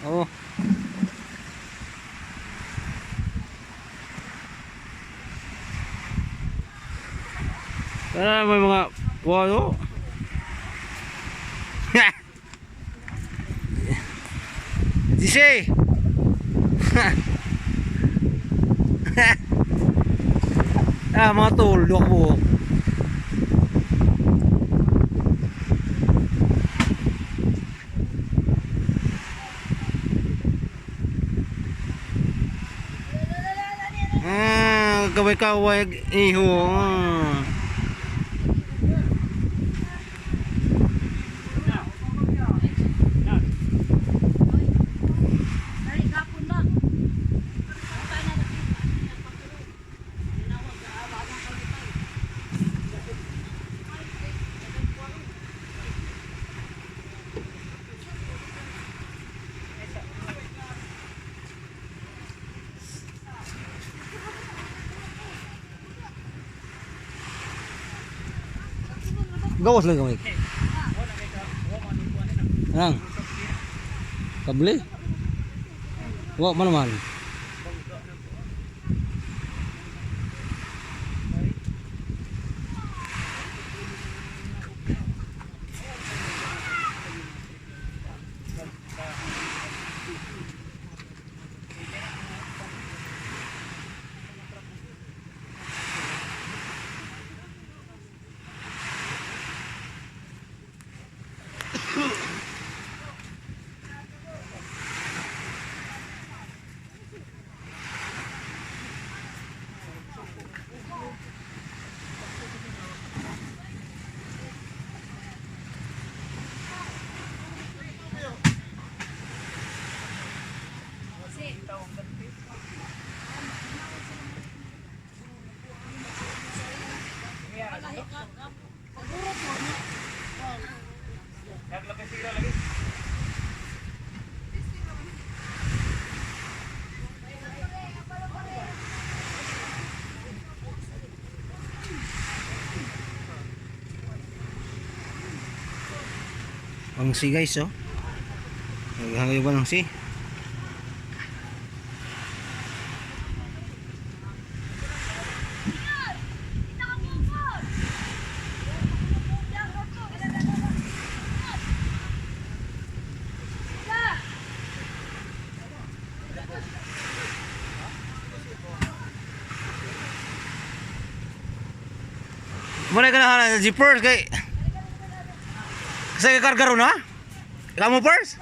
Oh. Ah, may mga puno. Dice. Ah, mga tol, duha ka buok. Ah, kaway-kaway iho. Ah. Ay, gapon na. Gawas lang gamay. Ang. Kable. Wa man man. Ang si guys oh. Naghangyo ba ng si? Muna ka na hala jeepers kay. Kasi kargaro na? Ikaw mo first?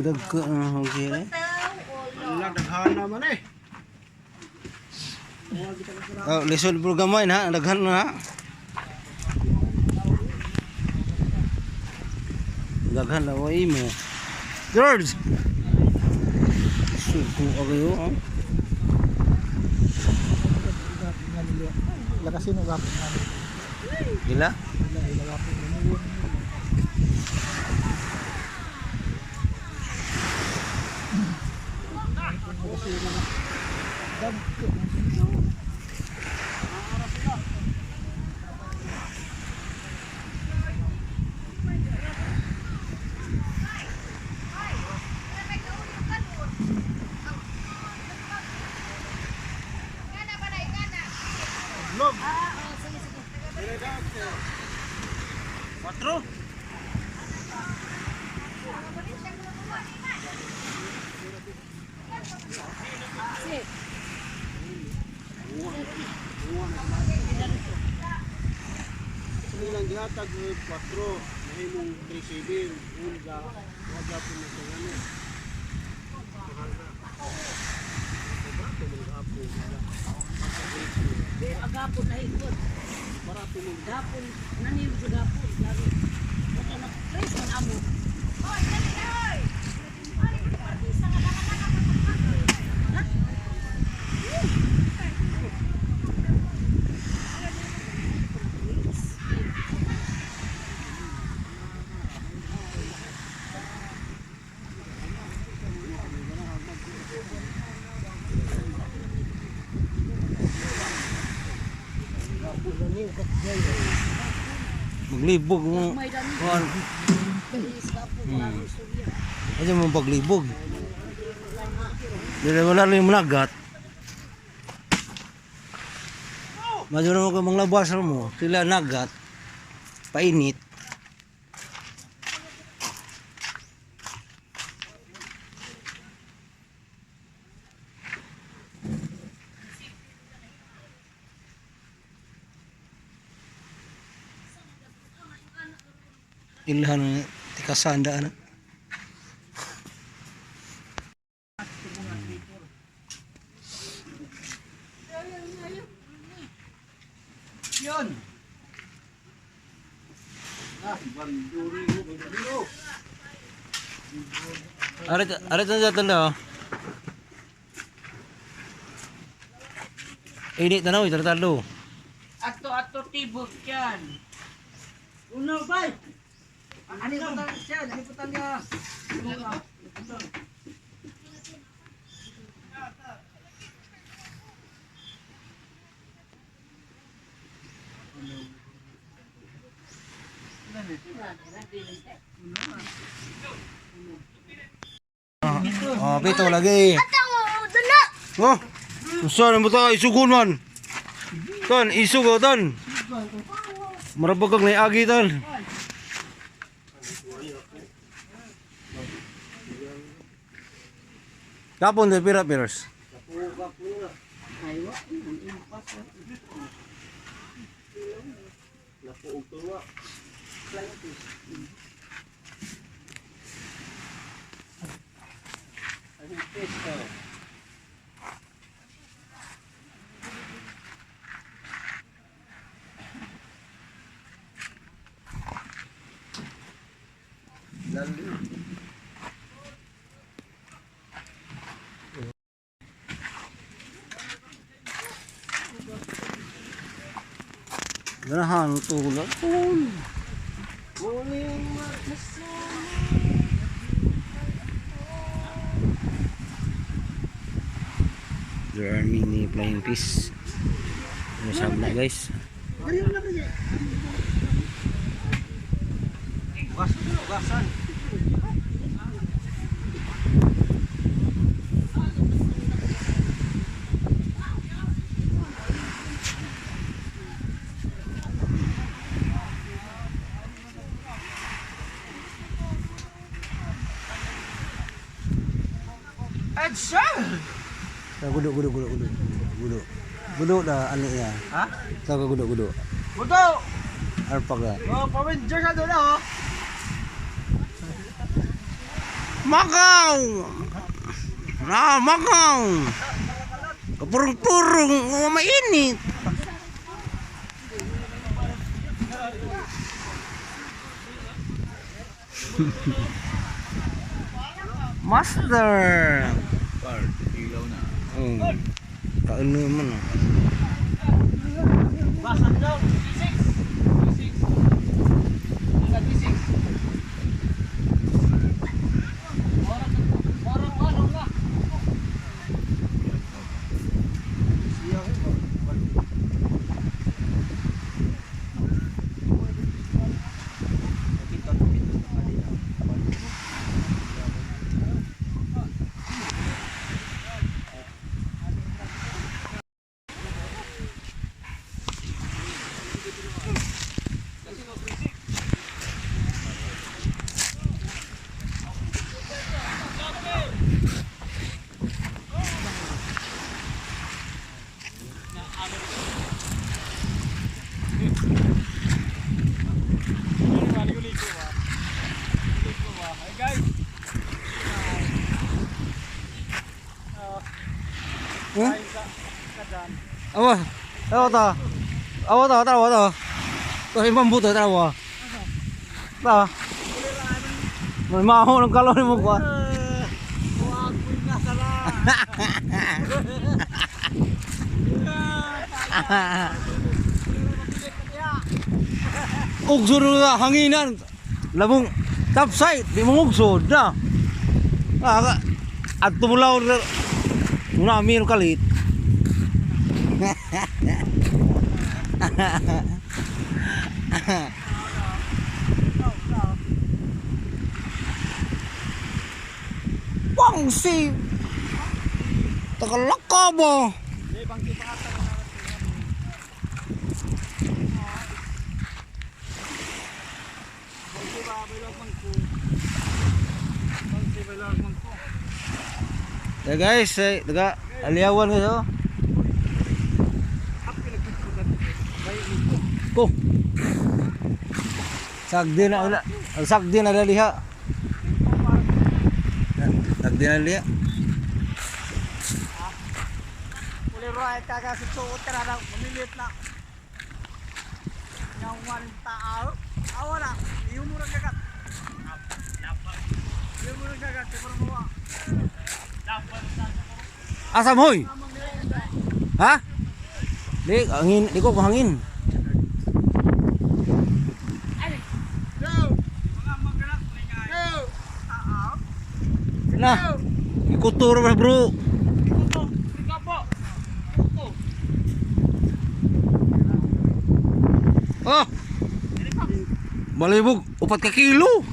Dagdag ka ang okay eh. Wala, daghan naman eh. Oh, lisod bro gamay na, daghan na. Daghan na way mo. George. Suko kayo oh. Lakasin ang gapon nga. Gila? Ila, ila gapon nga. Quatro? Silang gihatag ni 4, nahimong 37, unga, wa gapon na sa ano. Barato man gapon. Agapon na ikot. Barato man. Gapon, naniw sa gapon. Lalo. Wala na, tres man amo. Maglibog mo. May dami. Kuan. Hmm. Ano mo paglibog? Dili wala lang yung managat. Maduro mo ka mga labas mo, sila nagat. Painit. Ilhan na tikasanda na. Yun. Ah, banduri mo, banduri. Arit arit na dyan tanda. Init na na, talo. Ato ato tibok yan. Uno, bay. Ano yung putang siya? Ano yung putang niya? Oh, pito lagi. Tango, na. Oh. Saan mo ta isugon man? Tan isugo tan. Marabag kag naagi tan. Kapon de pira piros. Napuog tuwa. Ano yung pesto? Lalo. Ganahan tulad. Tol. Muling magkasama. There are many flying fish. Ano sabi na guys? Ugasan na, ugasan. Gudo gudo gudo gudo. Gudo. Gudo na ano iya. Ha? Taga gudo gudo. Buto! Arpag na. Oh, paminjer ka doon oh. Makaw! Na, makaw! Kapurong-purong, oh, mainit. Master! Ilaw na. Oh. Kaano man ah. Basan daw. 6. 6. 6. Mora ano na. Huh? Awa, awa ta. Awa ta, tarawa ta. Kasi pambuto, tarawa. Ta. May maho ng kalon mo ko. Ugsod na hanginan. Labong top side, di mo ugsod na. Ah, at tumulaw na. Muna kalit. Pangsi. Tagalaka ba? Ya guys, eh, taga aliyawan guys oh. Ko. Sagdi na wala. Sagdi na daliha. Sagdi na daliha. Uli roy kaga sa suot ka na mamilit na. Yang walang tao. Awa na, iyo mo rin kagat. Iyo mo rin kagat, pero mo. Asa mo hoy? Ha? Di angin, di ko hangin. Na. Ikutur ba bro? Kuto, po. Kuto. Oh. Balibog, 4 ka kilo.